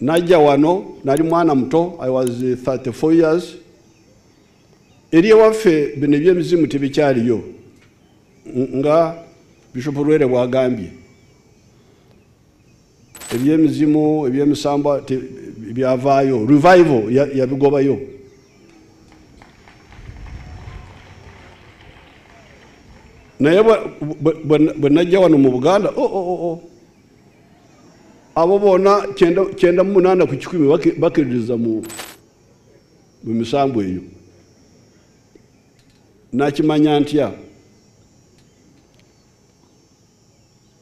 Najja wano nali mwana muto, I was 34 years. Eri ewaffe bino ebyemizimu tebikyaliyo nga Bishop Lwere bw'agambye. Ebyemizimu, ebyemisambwa byavaayo, revival yabigobayo. Naye bwe najja wano mu Buganda, abo bonna 98 ku kikumi bakkiririza mu misambu eyo. Nakimanya ntya?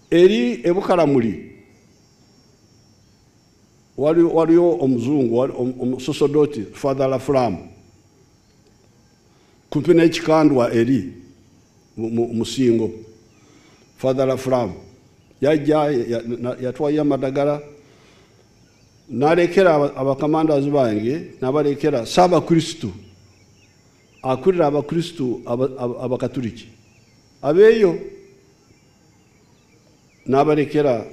Eri ebukalamuli waliyo omuzungu, omusosodoti Father Laflam, kumpi n'ekikandwa eri musingo. Father Laflam yajja yatwayo amadagala n'alekera abakamandazi bange, n'abalekera Ssaabakristu, akulira Abakristu Abakatuliki abeeyo, n'abalekera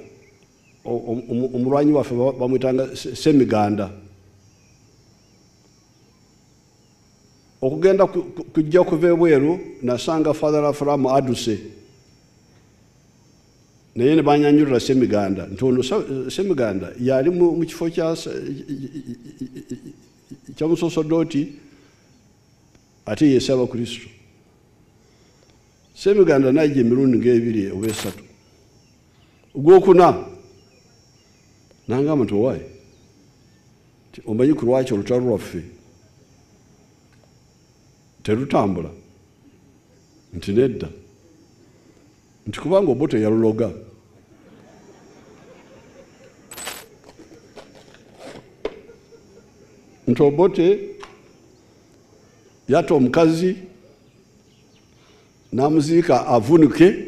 omulwanyi waffe bamwyitanga Semiganda. Okugenda kujja okuva ebweru nasanga Father Laflam aduse, naye ne banyanjulira Semiganda nti ono Semiganda yali mu kifo kya musosodoti ate ye Ssaabakristu. Semiganda n'ajja emirundi ng'ebiri oba esatu. Ogwokuna nangamba nti owaaye, omanyi ku lwaki olutalo lwaffe terutambula? Nti nedda, nti kubanga Obote yaluloga. Nti Obote yatta omukazi n'amuziika avunike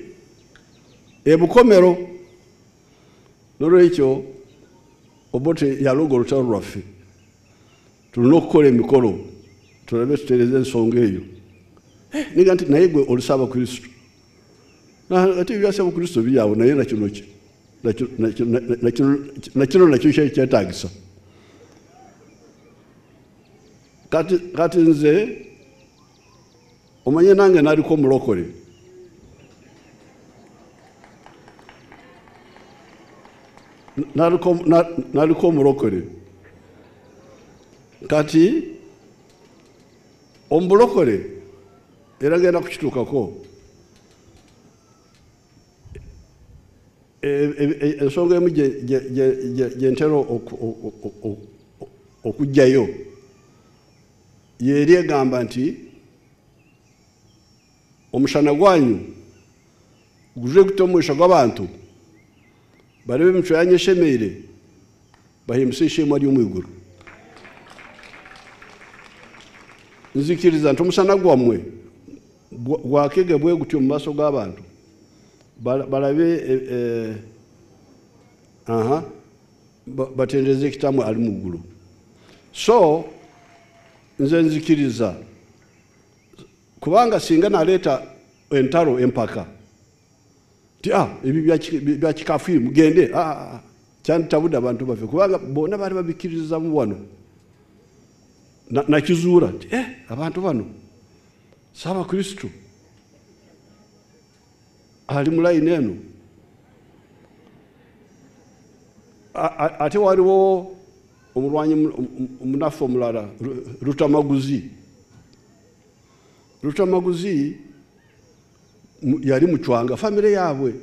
ebukomero. Nolwekyo Obote yaloga olutalo lwaffe, tulina okukola emikolo tulabe tutereeze ensonga eyo. Niga nti naye gwe oli Ssaabakristu, ate ebya Ssaabakristu biri awo, naye nakino nakyo kyetaagisa. Kati nze omanye nange naliko omulokole. Naliko omulokole. Kati omulokole era ngenda kukituukako. Ensonga emu gye ntera okuggyayo yeri egamba nti omushana gwanyu guje guta omugisha gw'abantu barebe emicwe yanyu eshemeire bahimbise ishema ry'omu iguru. Nzikiriza nti omushana gwammwe gwakege bwe gutyo mu maaso g'abantu balabe batendereze ekitamwe ali mu ggulu. So nze nzikiriza kubanga singa naleeta entalo empaka nti ebyo bya kikafiiri mugende, kyanditabudde abantu baffe kubanga bonna baali babikkiririzaamu wano. Nakizuula nti abantu bano Ssaabakristu ali mu layini eno. Ate waliwo omulwanyi omunafu omulala Lutamaguzi. Lutamaguzi yali mucwanga, famire yaabwe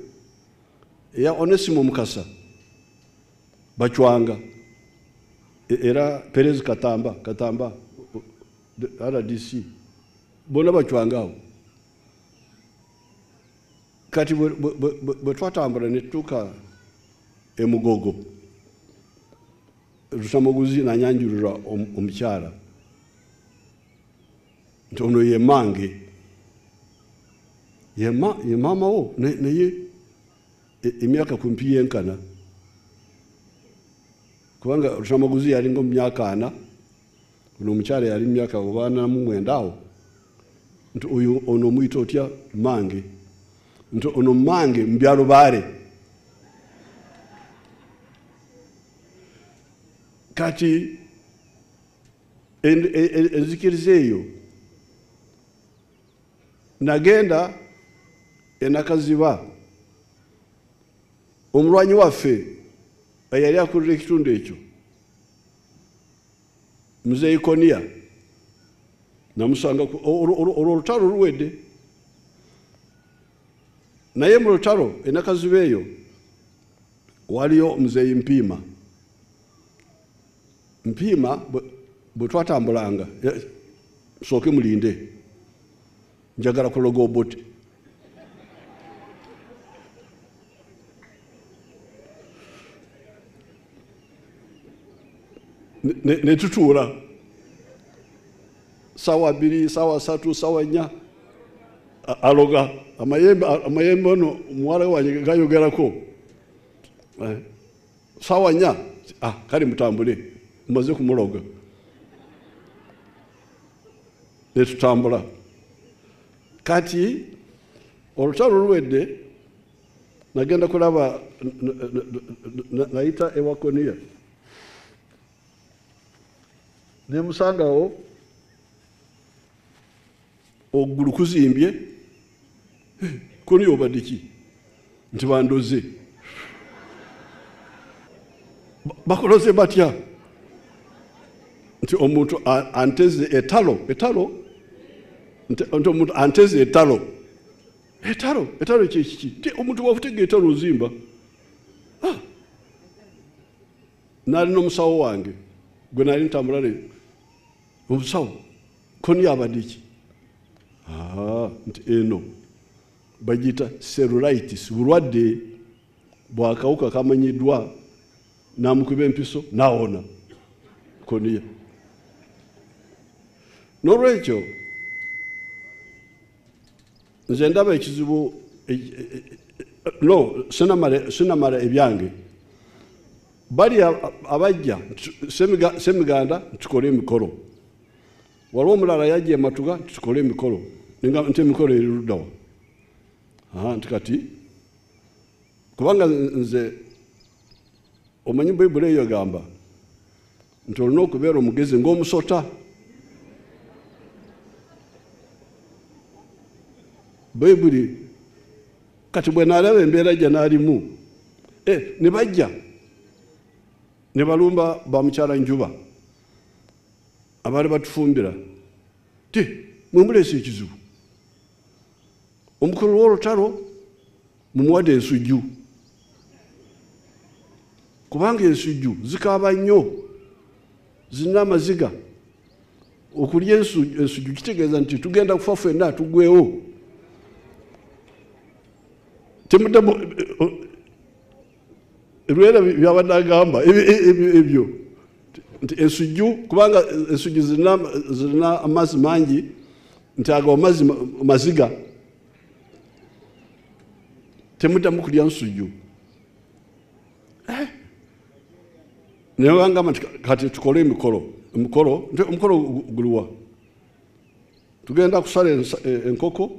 eya Onesimo Mukasa bacwanga, era Perez Katamba RDC bonna bacwanga awo. Kati bwe twatambula ne tutuuka emugogo, Lutamaguzi nanyanjulira omukyala nti ono ye mange, ye maama wo, naye emyaka kumpi yenkana, kubanga Lutamaguzi yalinga mu myaka 4, ono omukyala yali mu myaka oba 49 awo. Nti oyo ono omuyita otya? Mange. Nti ono mange mu byalo baale. Kati enzikiriza eyo nagenda enakaziba omulwanyi waffe eyali akulira ekitundu ekyo Muzeeyi Konia namusanga olwo olutalo luwedde, naye mu lutalo enakaziba eyo waliyo Muzeeyi Mpiima. Mpiima bwe twatambulanga, sooke mulinde njagala kuloga Obote. Ne tutuula sawa 2, sawa 3, sawa 4, aloga amayembe ono muwala wange gayogerako sawa 4, kale mutambule mumaze kumuloga. Ne tutambula. Kati olutalo luwedde nagenda kulaba nayita ewa Konia nemusangawo ogulu kuzimbye. Konia obadde ki? Nti bandoze. Bakuloze batya? Nti omuntu anteze etalo, etalo nti omuntu anteze etalo, etalo, etalo kyekiki? Nti omuntu bwakutega etalo ozimba. Nali n'omusawo wange gwe nali ntambula naye, omusawo Konia abadde ki? Nti eno bagiyita cellulitis, bulwadde bwakawuka kamanyiddwa, namukuba empiso nawona Konia. N'olwekyo nze ndaba ekizibu no sinamala ebyange bali abajja Semiganda tukole emikolo, waliwo omulala yajja ematuga tukole emikolo, nti emikolo eri luddawa. Nti kati kubanga nze omanyi Bayibuli eyo egamba nti olina okubeera omugezi ng'omusota. Bayibuli kati bwe nalaba embeera gye naalimu, ne bajja ne balumba bamukyala Njuba abaali batufumbira, ti mwe muleese ekizibu, omukulu w'olutalo mumuwadde ensujju, kubanga ensujju zikaaba nnyo, zirina amaziga. Okulya ensujju kitegeeza nti tugenda kufa ffenna tuggwewo. Temuddamu Lwera byabadde agamba ebyo nti ensujju, kubanga ensujju zirina amazzi mangi, nti ago amazzi maziga, temuddamu kulya nsujju. Naye bangamba nti kati tukole emikolo, omukolo guliwa? Tugenda kusala enkoko,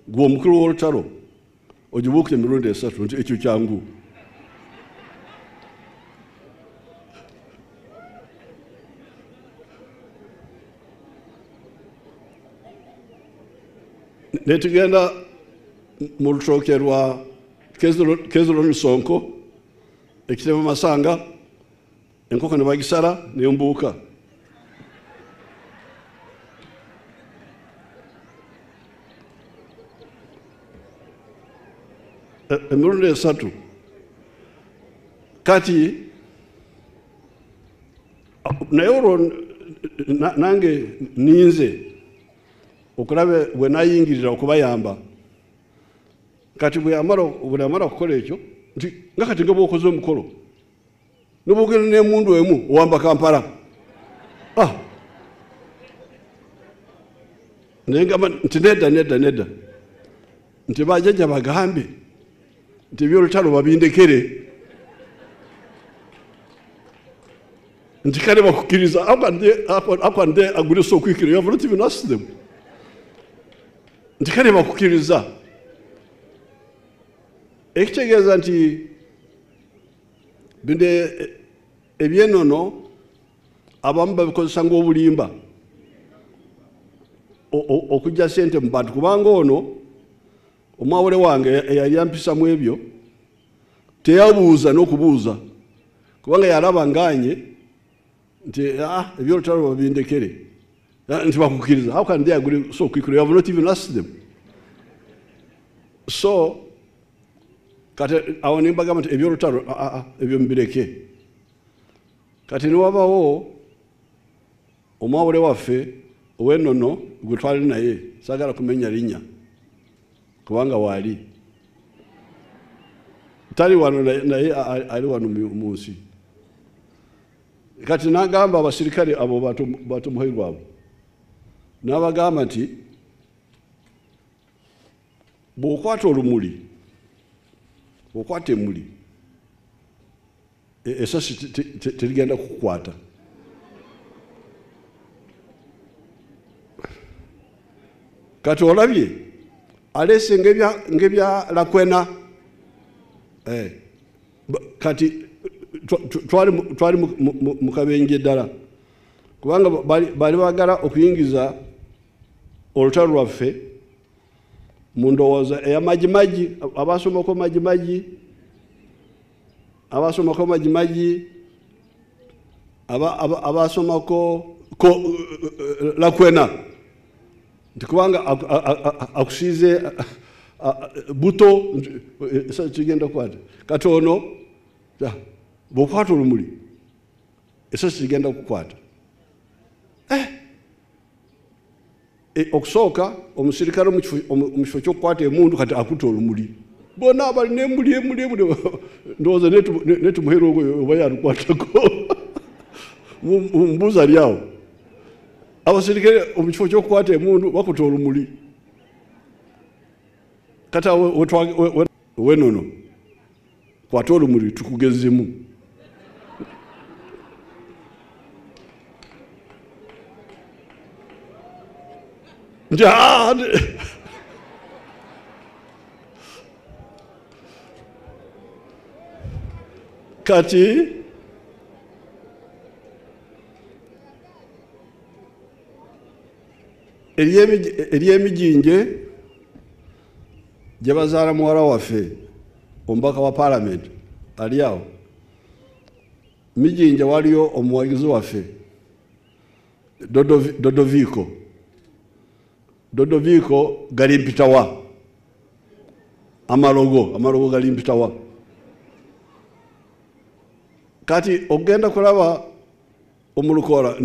gwe omukulu w'olutalo ogibuuke emirundi 3, nti ekyo kyangu. Ne tugenda mu lutooke lwa Kezero Sonko ekitebe Masanga, enkoko ne bagisala ne mbuuka. Emirundi 3. Kati naye olwo nange ninze okulabe bwe nayingirira okubayamba. Kati bwe yamala okukola ekyo nti nga kati nga bw'okoze omukolo n'obwogera n'emmundu emu owamba Kampala. Naye ngamba nti nedda nedda nedda, nti bajjajja bagambe nti ebyolutalo babindekere, nti kale bakukkiriza. How can they agree so quickly? You have not even asked them. Nti kale bakukkiriza. Ekitegeeza nti bino ebyenono abamu babikozesa ng'obulimba okujja sente mu bantu, kubanga ono omwawule wange eyali ampisa mu ebyo teyabuuza n'okubuuza, kubanga yalaba nganye nti ebyolutalo babindekere nti bakukkiriza. How can they agree so quickly? You have not even asked them. So kati awo ne mbagamba nti ebyolutalo ebyo mbireke. Kati ne wabawo omwawule waffe ow'ennono gwe twali naye, saagala kumenya linnya kubanga waali tali wano naye ali wano mu nsi. Kati n'agamba abasirikale abo batumuhairwa abo, n'abagamba nti bw'okwata olumuli, bw'okwata emmuli, essasi terigenda kukukwata. Kati olabye aleese ng'ebya Lakwena. Kati twali mu kabenje ddala, kubanga bali baagala okuyingiza olutalo lwaffe mu ndowooza eya Majimaji. Abasomako Majimaji, abasomako Majimaji, abasomako Lakwena, nti kubanga akusiize buto kigenda kukwata. Kati ono bw'okwata olumuli essasi kigenda kukwata. Okusooka omusirikale mu kifo ky'okukwata emmundu kati akutte olumuli, bonna balina emmuli emmuli emmuli, ndowooza netumuheera ogwo oba yalukwatako mbuuza lyawo. Abasirikale mu kifo ky'okukwata emmundu bakutte olumuli. Kati wenono kwata olumuli tukugezemu. Kati ery'emijinje gye bazaala muwala waffe omubaka wa paalamenti ali awo Mijinje, waliyo omuwagizi waffe Dodoviko. Dodoviko galimpitawa amalogo galimpitawa. Kati ogenda kulaba omulukola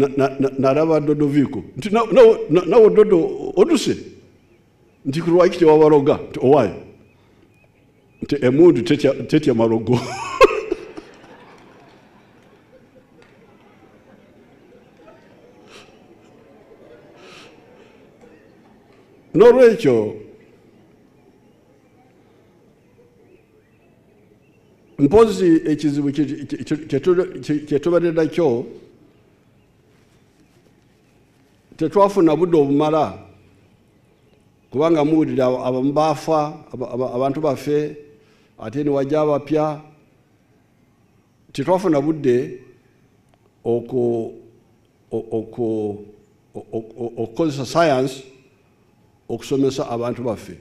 nalaba Dodoviko nti nawo Dodo oduse nti kulwaki tewabaloga nti owayo nti emundu tetya malogo. N'olwekyo mpozi ekizibu kyetubadde nakyo, tetwafuna budde obumala, kubanga muwulira abamu baafa, abantu baffe, ate ne wajja abapya. Tetwafuna budde okukozesa science okusomesa abantu baffe.